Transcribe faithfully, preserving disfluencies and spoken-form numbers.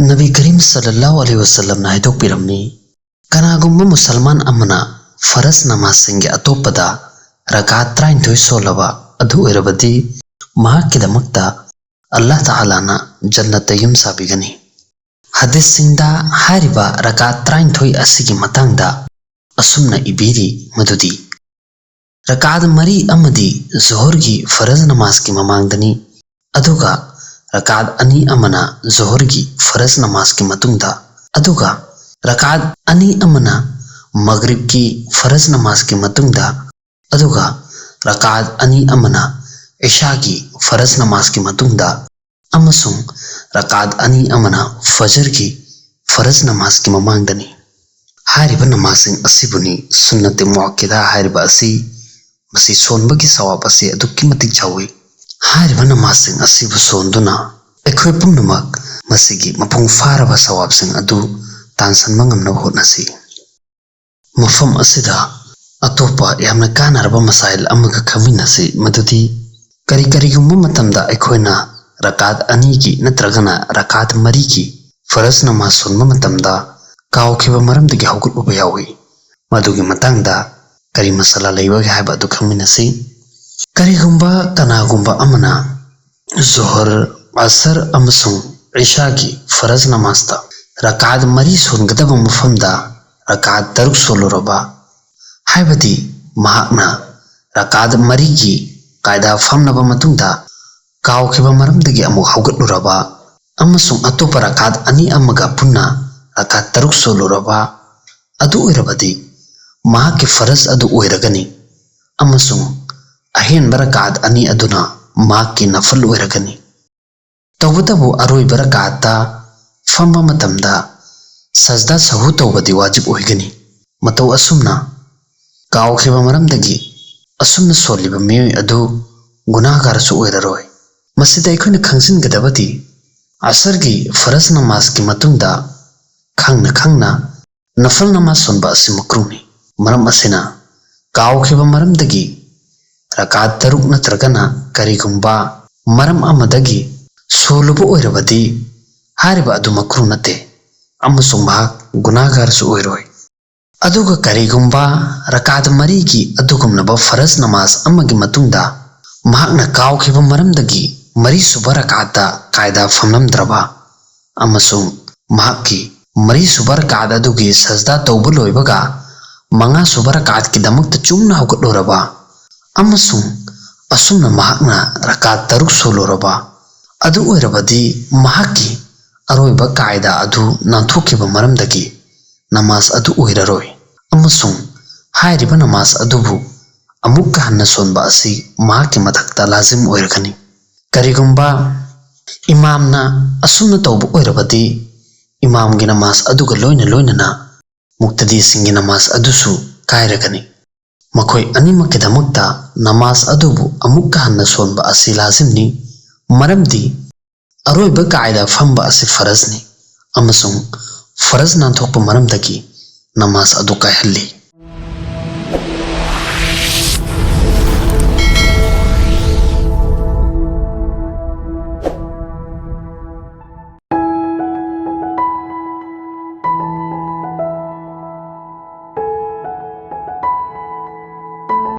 ꯅꯕꯤ ꯀꯔꯤꯝ ꯁꯜꯂꯜꯂꯥꯍꯨ ꯑꯂꯩꯍꯤ ꯋꯁꯜꯂꯝꯅ ꯍꯥꯏꯗꯣꯛꯄꯤꯔꯝꯃꯤ, ꯀꯅꯥꯒꯨꯝꯕ ꯃꯨꯁꯜꯃꯥꯟ ꯑꯃꯅ ꯐꯔꯖ ꯅꯃꯥꯖꯁꯤꯡꯒꯤ ꯑꯇꯣꯞꯄꯗ ꯔꯀꯥꯠ ꯇꯔꯥꯅꯤꯊꯣꯏ ꯁꯣꯜꯂꯕ ꯑꯗꯨ ꯑꯣꯏꯔꯕꯗꯤ, ꯃꯍꯥꯛꯀꯤꯗꯃꯛꯇ ꯑꯜꯂꯥꯍ ꯇꯥꯂꯥꯅ ꯖꯟꯅꯠꯇ ꯌꯨꯝ ꯁꯥꯕꯤꯒꯅꯤ꯫ ꯍꯗꯤꯁꯁꯤꯡꯗ ꯍꯥꯏꯔꯤꯕ ꯔꯀꯥꯠ ꯇꯔꯥꯅꯤꯊꯣꯏ ꯑꯁꯤꯒꯤ ꯃꯇꯥꯡꯗ ꯑꯁꯨꯝꯅ ꯏꯕꯤꯔꯤ ꯃꯗꯨꯗꯤ, ꯔꯀꯥꯠ ꯃꯔꯤ ꯑꯃꯗꯤ ꯖꯣꯍꯔꯒꯤ ꯐꯔꯖ ꯅꯃꯥꯖꯀꯤ ꯃꯃꯥꯡꯗꯅꯤ, ꯑꯗꯨꯒ ꯔꯀꯥꯠ ꯑꯅꯤ ꯑꯃꯅ ꯖꯣꯍꯔꯒꯤ ꯐꯔꯖ ꯅꯃꯥꯖꯀꯤ ꯃꯇꯨꯡꯗ, ꯑꯗꯨꯒ ꯔꯀꯥꯠ ꯑꯅꯤ ꯑꯃꯅ ꯃꯒ꯭ꯔꯤꯕꯀꯤ ꯐꯔꯖ ꯅꯃꯥꯖꯀꯤ ꯃꯇꯨꯡꯗ, ꯑꯗꯨꯒ ꯔꯀꯥꯠ ꯑꯅꯤ ꯑꯃꯅ ꯏꯁꯥꯒꯤ ꯐꯔꯖ ꯅꯃꯥꯖꯀꯤ ꯃꯇꯨꯡꯗ, ꯑꯃꯁꯨꯡ ꯔꯀꯥꯠ ꯑꯅꯤ ꯑꯃꯅ ꯐꯖꯔꯒꯤ ꯐꯔꯖ ꯅꯃꯥꯖꯀꯤ ꯃꯃꯥꯡꯗꯅꯤ꯫ ꯍꯥꯏꯔꯤꯕ ꯅꯃꯥꯖꯁꯤꯡ ꯑꯁꯤꯕꯨꯅꯤ ꯁꯨꯟꯅꯇꯦ ꯃꯨꯑꯛꯀꯤꯗꯥ ꯍꯥꯏꯔꯤꯕ ꯑꯁꯤ꯫ ꯃꯁꯤ ꯁꯣꯟꯕꯒꯤ ꯁꯋꯥꯕ ꯑꯁꯤ ꯑꯗꯨꯛꯀꯤ ꯃꯇꯤꯛ ꯆꯥꯎꯏ꯫ ꯍꯥꯏꯔꯤꯕ ꯅꯃꯥꯖꯁꯤꯡ ꯑꯁꯤꯕꯨ ꯁꯣꯟꯗꯨꯅ ꯑꯩꯈꯣꯏ ꯄꯨꯝꯅꯃꯛ ꯃꯁꯤꯒꯤ ꯃꯄꯨꯡ ꯐꯥꯔꯕ ꯁꯋꯥꯕꯁꯤꯡ ꯑꯗꯨ ꯇꯥꯟꯁꯤꯟꯕ ꯉꯝꯅꯕ ꯍꯣꯠꯅꯁꯤ꯫ ꯃꯐꯝ ꯑꯁꯤꯗ ꯑꯇꯣꯞꯄ ꯌꯥꯝꯅ ꯀꯥꯟꯅꯔꯕ ꯃꯁꯥꯏꯜ ꯑꯃꯒ ꯈꯪꯃꯤꯟꯅꯁꯤ, ꯃꯗꯨꯗꯤ ꯀꯔꯤ ꯀꯔꯤꯒꯨꯝꯕ ꯃꯇꯝꯗ ꯑꯩꯈꯣꯏꯅ ꯔꯀꯥꯠ ꯑꯅꯤꯒꯤ ꯅꯠꯇ꯭ꯔꯒꯅ ꯔꯀꯥꯠ ꯃꯔꯤꯒꯤ ꯐꯔꯖ ꯅꯃꯥꯖ ꯁꯣꯟꯕ ꯃꯇꯝꯗ ꯀꯥꯎꯈꯤꯕ ꯃꯔꯝꯗꯒꯤ ꯍꯧꯒꯠꯂꯨꯕ ꯌꯥꯎꯏ꯫ ꯃꯗꯨꯒꯤ ꯃꯇꯥꯡꯗ ꯀꯔꯤ ꯃꯁꯥꯂꯥ ꯂꯩꯕꯒꯦ ꯍꯥꯏꯕ ꯑꯗꯨ ꯈꯪꯃꯤꯟꯅꯁꯤ꯫ ꯀꯔꯤꯒꯨꯝꯕ ꯀꯅꯥꯒꯨꯝꯕ ꯑꯃꯅ ꯖꯣꯍꯔ, ꯑꯁꯔ ꯑꯃꯁꯨꯡ ꯏꯁꯥꯒꯤ ꯐꯔꯖ ꯅꯃꯥꯖꯇ ꯔꯀꯥꯠ ꯃꯔꯤ ꯁꯣꯟꯒꯗꯕ ꯃꯐꯝꯗ ꯔꯀꯥꯠ ꯇꯔꯨꯛ ꯁꯣꯜꯂꯨꯔꯕ, ꯍꯥꯏꯕꯗꯤ ꯃꯍꯥꯛꯅ ꯔꯀꯥꯠ ꯃꯔꯤꯒꯤ ꯀꯥꯏꯗꯥ ꯐꯝꯂꯕ ꯃꯇꯨꯡꯗ ꯀꯥꯎꯈꯤꯕ ꯃꯔꯝꯗꯒꯤ ꯑꯃꯨꯛ ꯍꯧꯒꯠꯂꯨꯔꯕ ꯑꯃꯁꯨꯡ ꯑꯇꯣꯞꯄ ꯔꯀꯥꯠ ꯑꯅꯤ ꯑꯃꯒ ꯄꯨꯟꯅ ꯔꯀꯥꯠ ꯇꯔꯨꯛ ꯁꯣꯜꯂꯨꯔꯕ, ꯑꯗꯨ ꯑꯣꯏꯔꯕꯗꯤ ꯃꯍꯥꯛꯀꯤ ꯐꯔꯖ ꯑꯗꯨ ꯑꯣꯏꯔꯒꯅꯤ, ꯑꯃꯁꯨꯡ ꯑꯍꯦꯟꯕ ꯔꯀꯥꯠ ꯑꯅꯤ ꯑꯗꯨꯅ ꯃꯍꯥꯛꯀꯤ ꯅꯐꯜ ꯑꯣꯏꯔꯒꯅꯤ꯫ ꯇꯧꯕꯇꯕꯨ ꯑꯔꯣꯏꯕ ꯔꯀꯥꯠꯇ ꯐꯝꯕ ꯃꯇꯝꯗ ꯁꯖꯗꯥ ꯁꯍꯨ ꯇꯧꯕꯗꯤ ꯋꯥꯖꯤꯕ ꯑꯣꯏꯒꯅꯤ꯫ ꯃꯇꯧ ꯑꯁꯨꯝꯅ ꯀꯥꯎꯈꯤꯕ ꯃꯔꯝꯗꯒꯤ ꯑꯁꯨꯝꯅ ꯁꯣꯜꯂꯤꯕ ꯃꯤꯑꯣꯏ ꯑꯗꯨ ꯒꯨꯅꯥꯍꯒꯥꯔꯁꯨ ꯑꯣꯏꯔꯔꯣꯏ꯫ ꯃꯁꯤꯗ ꯑꯩꯈꯣꯏꯅ ꯈꯪꯖꯤꯟꯒꯗꯕꯗꯤ, ꯑꯁꯔꯒꯤ ꯐꯔꯖ ꯅꯃꯥꯖꯀꯤ ꯃꯇꯨꯡꯗ ꯈꯪꯅ ꯈꯪꯅ ꯅꯐꯜ ꯅꯃꯥꯖ ꯁꯣꯟꯕ ꯑꯁꯤ ꯃꯀ꯭ꯔꯨꯍꯅꯤ꯫ ꯃꯔꯝ ꯑꯁꯤꯅ, ꯀꯥꯎꯈꯤꯕ ꯃꯔꯝꯗꯒꯤ ꯔꯀꯥꯠ ꯇꯔꯨꯛ ꯅꯠꯇ꯭ꯔꯒꯅ ꯀꯔꯤꯒꯨꯝꯕ ꯃꯔꯝ ꯑꯃꯗꯒꯤ ꯁꯣꯜꯂꯨꯕ ꯑꯣꯏꯔꯕꯗꯤ, ꯍꯥꯏꯔꯤꯕ ꯑꯗꯨ ꯃꯀ꯭ꯔꯨ ꯅꯠꯇꯦ ꯑꯃꯁꯨꯡ ꯃꯍꯥꯛ ꯒꯨꯅꯥꯒꯥꯔꯁꯨ ꯑꯣꯏꯔꯣꯏ꯫ ꯑꯗꯨꯒ ꯀꯔꯤꯒꯨꯝꯕ ꯔꯀꯥꯠ ꯃꯔꯤꯒꯤ ꯑꯗꯨꯒꯨꯝꯂꯕ ꯐꯔꯖ ꯅꯃꯥꯖ ꯑꯃꯒꯤ ꯃꯇꯨꯡꯗ ꯃꯍꯥꯛꯅ ꯀꯥꯎꯈꯤꯕ ꯃꯔꯝꯗꯒꯤ ꯃꯔꯤꯁꯨꯕ ꯔꯀꯥꯠꯇ ꯀꯥꯏꯗ ꯐꯝꯂꯝꯗ꯭ꯔꯕ ꯑꯃꯁꯨꯡ ꯃꯍꯥꯛꯀꯤ ꯃꯔꯤꯁꯨꯕ ꯔꯀꯥꯠ ꯑꯗꯨꯒꯤ ꯁꯖꯗꯥ ꯇꯧꯕ ꯂꯣꯏꯕꯒ ꯃꯉꯥꯁꯨꯕ ꯔꯀꯥꯠꯀꯤꯗꯃꯛꯇ ꯆꯨꯝꯅ ꯍꯧꯒꯠꯂꯨꯔꯕ ꯑꯃꯁꯨꯡ ꯑꯁꯨꯝꯅ ꯃꯍꯥꯛꯅ ꯔꯀꯥꯠ ꯇꯔꯨꯛ ꯁꯣꯜꯂꯨꯔꯕ ꯑꯗꯨ ꯑꯣꯏꯔꯕꯗꯤ ꯃꯍꯥꯛꯀꯤ ꯑꯔꯣꯏꯕ ꯀꯥꯏꯗ ꯑꯗꯨ ꯅꯥꯟꯊꯣꯛꯈꯤꯕ ꯃꯔꯝꯗꯒꯤ ꯅꯃꯥꯖ ꯑꯗꯨ ꯑꯣꯏꯔꯔꯣꯏ ꯑꯃꯁꯨꯡ ꯍꯥꯏꯔꯤꯕ ꯅꯃꯥꯖ ꯑꯗꯨꯕꯨ ꯑꯃꯨꯛꯀ ꯍꯟꯅ ꯁꯣꯟꯕ ꯑꯁꯤ ꯃꯍꯥꯛꯀꯤ ꯃꯊꯛꯇ ꯂꯥꯖꯤꯝ ꯑꯣꯏꯔꯒꯅꯤ꯫ ꯀꯔꯤꯒꯨꯝꯕ ꯏꯃꯥꯝꯅ ꯑꯁꯨꯝꯅ ꯇꯧꯕ ꯑꯣꯏꯔꯕꯗꯤ ꯏꯃꯥꯝꯒꯤ ꯅꯃꯥꯖ ꯑꯗꯨꯒ ꯂꯣꯏꯅ ꯂꯣꯏꯅꯅ ꯃꯨꯛꯇꯗꯤꯁꯤꯡꯒꯤ ꯅꯃꯥꯖ ꯑꯗꯨꯁꯨ ꯀꯥꯏꯔꯒꯅꯤ꯫ ꯃꯈꯣꯏ ꯑꯅꯤꯃꯛꯀꯤꯗꯃꯛꯇ ꯅꯃꯥꯖ ꯑꯗꯨꯕꯨ ꯑꯃꯨꯛꯀ ꯍꯟꯅ ꯁꯣꯟꯕ ꯑꯁꯤ ꯂꯥꯖꯤꯝꯅꯤ, ꯃꯔꯝꯗꯤ ꯑꯔꯣꯏꯕ ꯀꯥꯏꯗ ꯐꯝꯕ ꯑꯁꯤ ꯐꯔꯖꯅꯤ ꯑꯃꯁꯨꯡ ꯐꯔꯖ ꯅꯥꯟꯊꯣꯛꯄ ꯃꯔꯝꯗꯒꯤ ꯅꯃꯥꯖ ꯑꯗꯨ ꯀꯥꯏꯍꯜꯂꯤ꯫